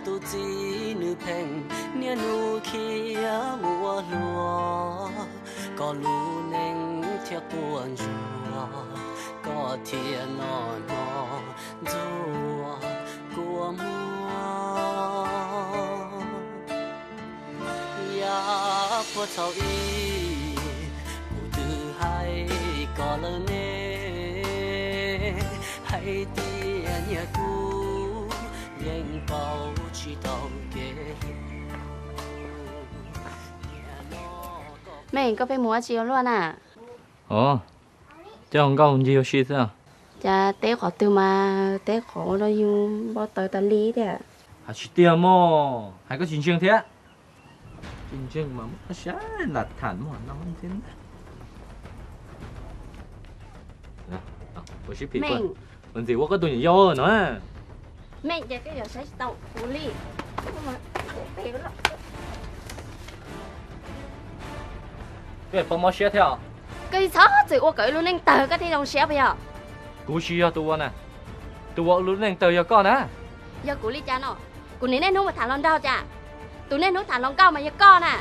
Tus txiv nws pheej niaj hnub khiav mus ua hluas, koj lub neej thiaj quaj ntsuag, koj thiaj noj hnov ntxuag kua muag. Yam puag thaum ub kuv twb hais koj lawm ne, hais tias nyiaj kub yeej pauv tsis tau kev hlub. Meej, koj pheej mus ua tsi ua luaj na? Os, coj nkauj ncig ua si xwb. Cas teb qhov twg mas teb qhov ua rau yus npau taws tas li thiab. Hais tsis tiag mog, hais koj tsis ntseeg thiab. Tsis ntseeg mas muab saib ntas tham muaj no ntxiv. Ua sib phim, ua ntxim ua koj tus niam yau no. Meej, ces koj yuav saib tsis tau kuv li. Koj poob mob siab thiab os. Koj txhob txwm ua kom wb lub neej tawg koj thiaj zoo siab puas yog? Kuv tsis yog tus ua na, tus ua wb lub neej tawg yog koj na. Yog kuv li cas no? Kuv niaj hnub mus tham hluas nraug cas, tus niaj hnub tham hluas nkauj mas yog koj na.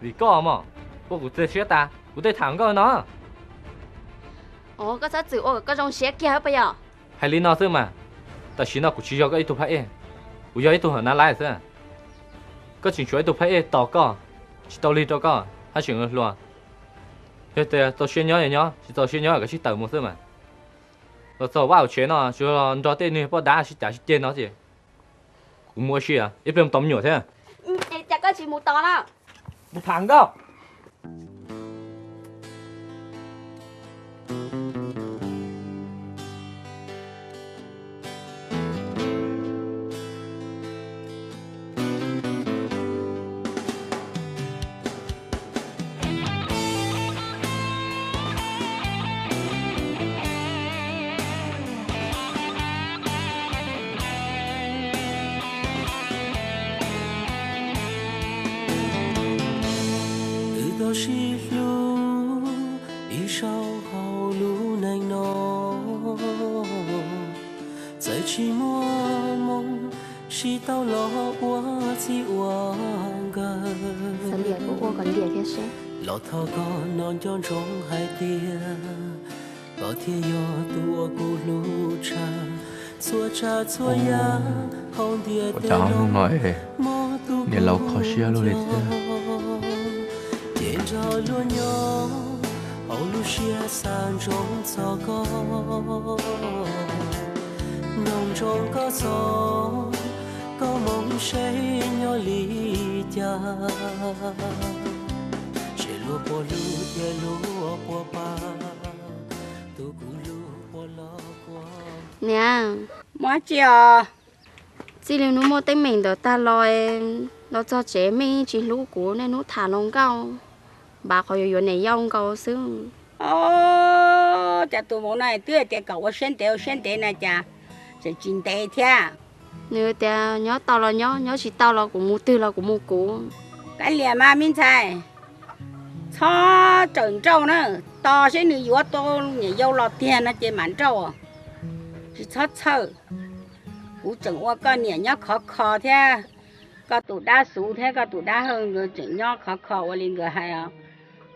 Vim koj mog, ua kuv txias siab tas kuv tej tham nkauj no. Os, koj txhob txwm ua kom koj zoo siab kiag puas yog? Hais li no xwb mas, tam sim no kuv tsis yog koj ib tug phab ej, kuv yog ib tug hawm nab laib xwb. Koj tseem tshuav ib tug phab ej tos koj, tsis tau lig rau koj haj tseem hluas. Yog tias txaus siab nyob nyob, tsis txaus siab nyob koj sib tawm mus xwb mas. Los txog vaj hauv tsev no tsuas nrog tej niag poj dab sib cav sib ceg no ces kuv mus ua si, ib pliag mus tos me nyuam thiab. Cas koj tsis mus tos no? Mus tham nkauj. Wb tau sib hlub ib zaug hauv lub neej no, txawm tsis muaj moo, sib tau los ua txij ua nkawm. Los thov koj nco ntsoov hais tias koj thiaj yog tus uas kuv hlub tshaj txhua tsav txhua yam hauv ntiaj teb no. Niam laus kho siab luaj li thiab. Ces nrog luag nyob hauv lub siab xav ntsoov txog koj, mloog ntsoov koj xov, koj moo seb nyob li cas. Seb luag puas hlub thiab luag puas pab tus kuv hlub puas los kuas. Niam, muab tsi os. Txij li hnub muaj teeb meem ntawd tag los, los txog tsev Meej tsis hlub kuv, niaj hnub tham hluas nkauj, npav qhov yuav yuav niam yau nkaus xwb. Os, cas tus vauv no twb hais tias kom ua siab ntev ua siab ntev na cas tseem tsis ntev thiab. Nws tias nyob tau los nyob, nyob tsis tau los kuv mus twg los kuv mus kuv. Kav liam mas me ntxhais, txhob rawm nrauj na, tos seb nws yuav tau niam yau los tiag no ces mam nrauj, tsis txhob txhawj. Kuv tseem ua koj niam nyob khov kho thiab, koj tus dab Xuv thiab koj tus dab Hawj nkawd tseem nyob khov kho ua li nkawd hais os,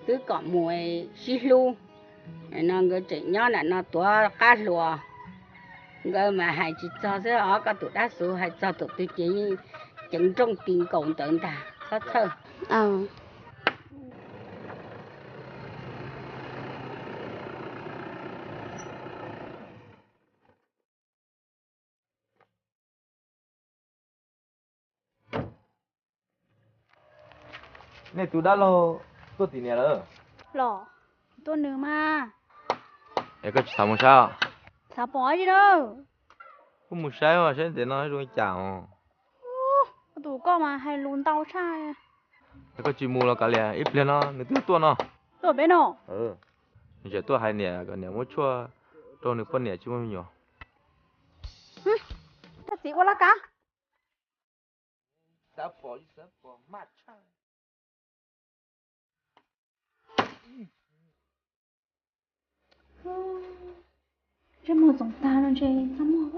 twb kom mus sib hlub. No nkawd tseem nyob nram no tuav qab hluas, nkawd mas hais tsis txog xwb os, koj tus dab Xuv hais txog tus twg ces yeej ceev nrooj ti nkaus ntawd ntag, txhob txhawj. Nej tus dab laug tuaj tim niam lawm. Los, tuaj nws mas. Es koj tsis xav mus saib os? Xav pom ib na. Kuj mus saib os, saib ntev no zoo li cas os. Tus koj mas hais lus ntau tshaj. Es koj tsis mus los kav liam, ib pliag no nws twb tuaj no. Tuaj pem no. Nws tseem tuaj hais niam kom niam muab tshuaj rau nws poj niam tsis muaj me nyuam. Koj txiv ua laj kav. Ntsej muag txoov tag no ntshe txaj muag.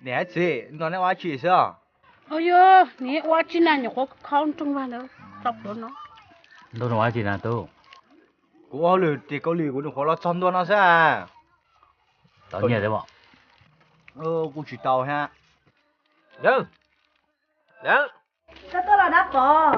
Niam txiv, nrog neb ua dab tsi xwb? Yog niam ua dab tsi na, nyuam qhuav kho nroog vaj ntawd tau pluav no. Nrog nws ua dab tsi na tub? Kuv ua hauj lwm tim Kaus Lim, kuv nyuam qhuav los txog ntua no xwb. Tau nyiaj thiab? Kuv tsis tau thiab. Koj tuaj los dab pov.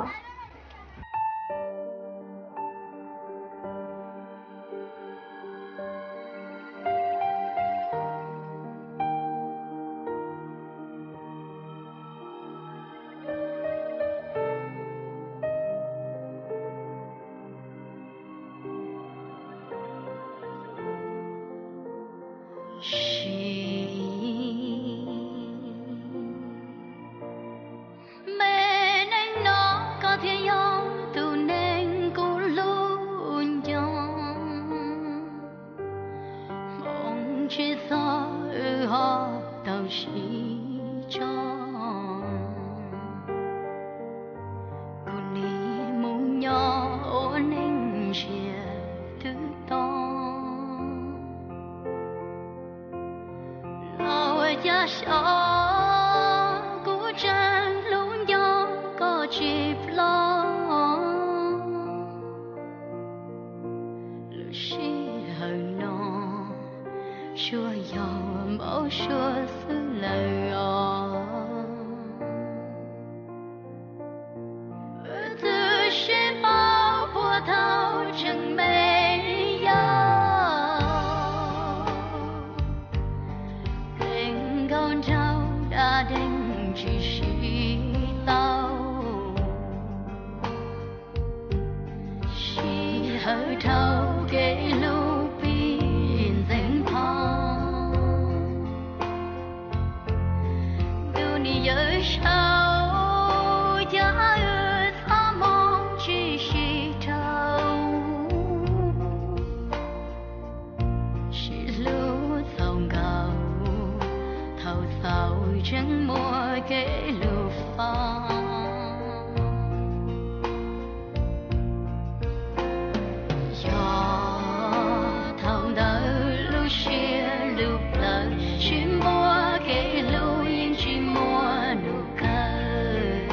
Sim me neej no koj thiaj yog tus neeg kuv hlub nco. Hmoov tsis txog wb ho tau sib tso. Kuv nim mus nyob ua neej ntsiag twb tau. Los ua cas xyov kuv tseem hlub nco koj tsis ploj. Lub sij hawm no tsuas yog npau suav xwb lawm os. Wb twb sib paub puag thaum tseem me yau, peb nkauj nraug da deeg tsis sib tau. Sij hawm dhau kev hlub pib ntxeev pho. Ntuj nim yawm saub, cas wb txhob mob tsis sib dhau. Sib hlub txaus nkaus, thaum txaus tseem muaj kev hlub fo. Yog thaum ntawd lub siab lub plawv tsis muaj kev hlub yeej tsis muaj nus kawg.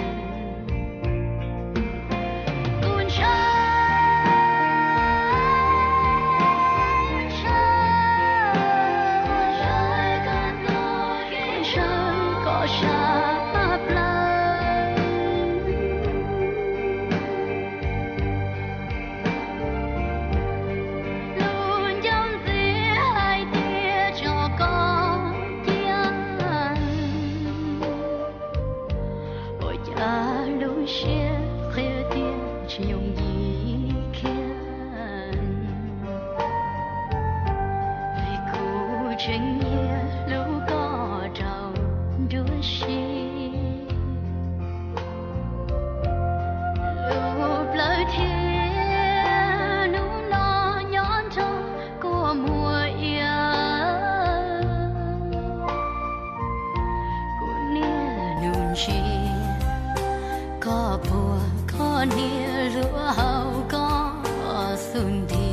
Kuv ntshaw, ntshaw, ntshaw koj sab plaws. Lub ncauj ntxiv hais tias tso koj cia, ua cas lub siab qhia tias tsis yooj yim kiag. Vim kuv tseem nyiam hlub koj rau nruab siab. Lub plawv thiab hnub no nyob nrog kua muag iav. Kuv niaj hnub ntsia koj puag koj niam luag hauv koj xub ntiag.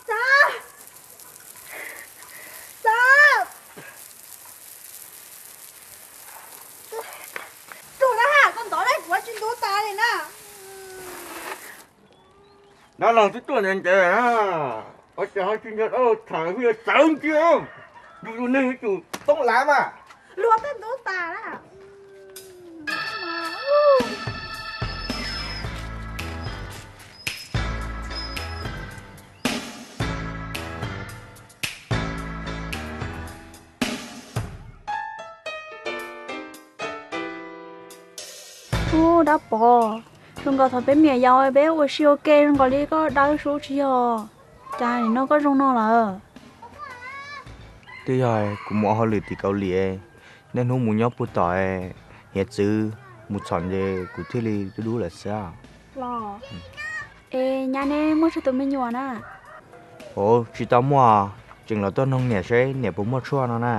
Txawm, txawm, tus na ha, koj ntov dab kuv tsis ntub tas li na. Dab laug twb tuaj ntev ntev na, ua cas ho tsis nco dab laug tham, hu yog txawv ntsia, yus tus neeg yuav tsum toob lav mas. Luag twb ntub tas na. Ub, dab Pov, zoo nkaus thaum peb me nyuam yaus peb ua si ua ke zoo nkaus li koj dawb suab tsis yog, cas nim no koj zoo no lawm? Twb yog kuv mus ua hauj lwm tim Kaus Lim, niaj hnub mus nyob puag tom hiav txwv, mus txhom ntses kuv thiaj li dub dub lawm xwb. Es nyab neb muaj tsawg tus me nyuam na? Ov, tsis tau muaj, Tseem los tuaj noog niam seb niam puas muaj tshuaj no na.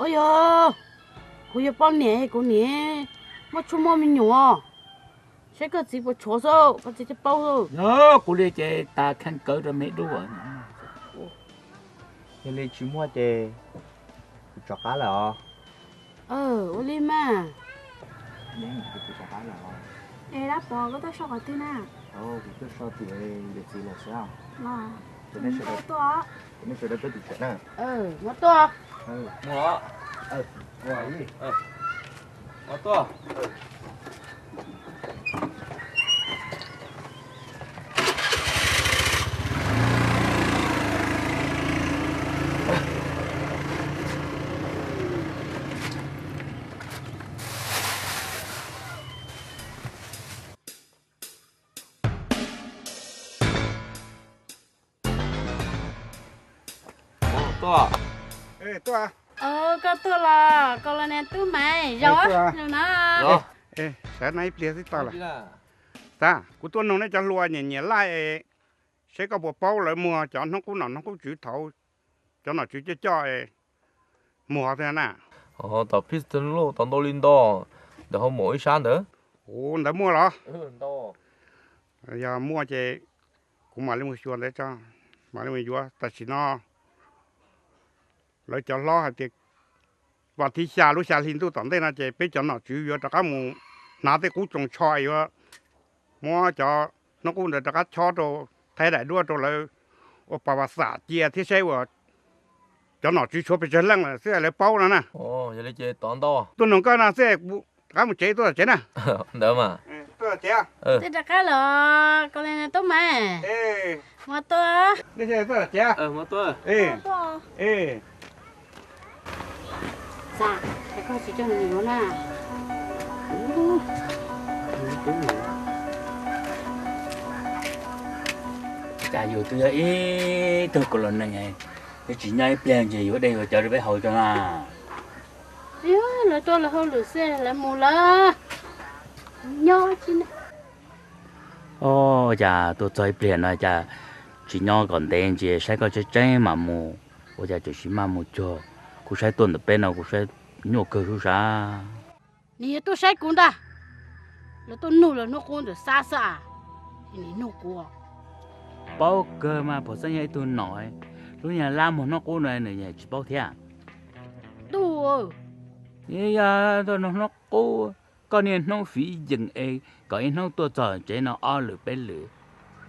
Ua yog, kuv yog poj niam, kuv niam muaj tshuaj muaj me nyuam, seb koj txiv puas tshuav xwb, koj txiv thiaj paub xwb. Yog kuv li ces tas kheej kawv rau me dub. Yog li tsis muaj ces kuv rov qab lawm os. Ua li mas. Kuv rov qab lawm os. Es dab Pov, koj tuaj so qhov twg na? Kuv tuaj so tim yawm txiv lawm xwb. Ces nej sawv daws tuaj tim tsev na. Mus tuaj. Mus los. Mus tuaj. Tuaj. Koj tuaj los, koj los niag tub Maiv, zaum no. Sawv no ib pliag xwb tau lawm. Tag, kuv tuaj noog nej cov hluas nyiam nyiam laij, seb koj puas paub lawv muag cov hnub qub nom hnub qub tswv thaum cov nom tswv coj coj muag xwb na. Tom Phij Xas Loj tau ntau li ntawd, ntawm hauv mom ib sab ntawd. Ua ntawd muaj los? Yog muaj ces kuv mam li mus xyuas ntawd tso, mam li mus yuav. Tam sim no lawv cov hlob hais tias vas thib xya lub xya hli ntuj tom ntej no ces peb cov nom tswv yuav rov qab mus hnav tej qub tsoos tsho, yuav muab cov hnub qub ntawd rov qab chob rau, thaij daim duab rau lawv ua pas vas xam cia thiab saib uas cov nom tswv tshuav pes tsawg leej lawm xwb lawv paub no na. Tuaj noog koj no xwb, rov qab mus tsev, tuaj tom tsev na. Ntawd mas. Tuaj tom tsev. Rov qab los, koj li tub Maiv. Mus tuaj. Tuaj tom tsev. Xav, koj tsis coj nws yuav na. Cas yus twb yog ib tug kaus los neeg, twb tsis nyob ib pliag ces yuav dej yuav cawv rau peb haus tso na. Lawv tuaj lawv hauj lwm xwb lawv mus lawm. Nyob tsis. Ua cas tuaj txog ib pliag no cas tsis nyob kom ntev ntsis, saib koj tseeb tseeb mas mus, ua cas tseem tsis maj mus cuag. Kuv saib tuaj ntawm peb no kuv saib nyuaj kawg sub sav. Nws yog tuaj saib kuv ntag, lawv tuaj nug lawv hnub qub ntawm Xab xwb, nws nug kuv. Paub kawg mas, Phom Xeeb yog ib tug nom, lub niag lab muag hnub qub no nws yeej tsis paub thiab. Ntuj, yog tuaj nug hnub qub, koj niaj hnub fiv yeem es kom ib hnub tuaj txog tsev no ob lwm peb lwm,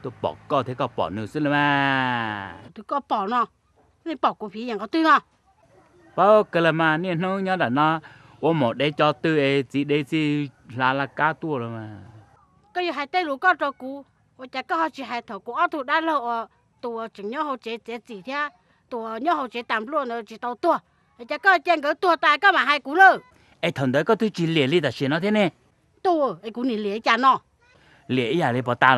tuaj pom koj thiab koj pom nws xwb los mas. Tus koj pom no, nej pom kuv fiv yeem qhov twg no? Paub kawg los mas, niaj hnub nyob nram no ua maum dev co tw es txiv dev txij hla laj kab tuaj los mas. Koj yuav hais tej lus koj rau kuv, ua cas koj ho tsis hais thaum kuv ob tug dab laug uas tus uas tseem nyob hauv tsev txiav txim thiab tus uas nyob hauv tsev tas npluaj ntawd tsis tau tuag, es cas koj cia nkawd tuag tas koj mam hais kuv na? Es thaum ntawd koj twb tsis liam li tam sim no thiab ne. Ntuj, es kuv nim liam li cas no? Liam ib yam li pov tas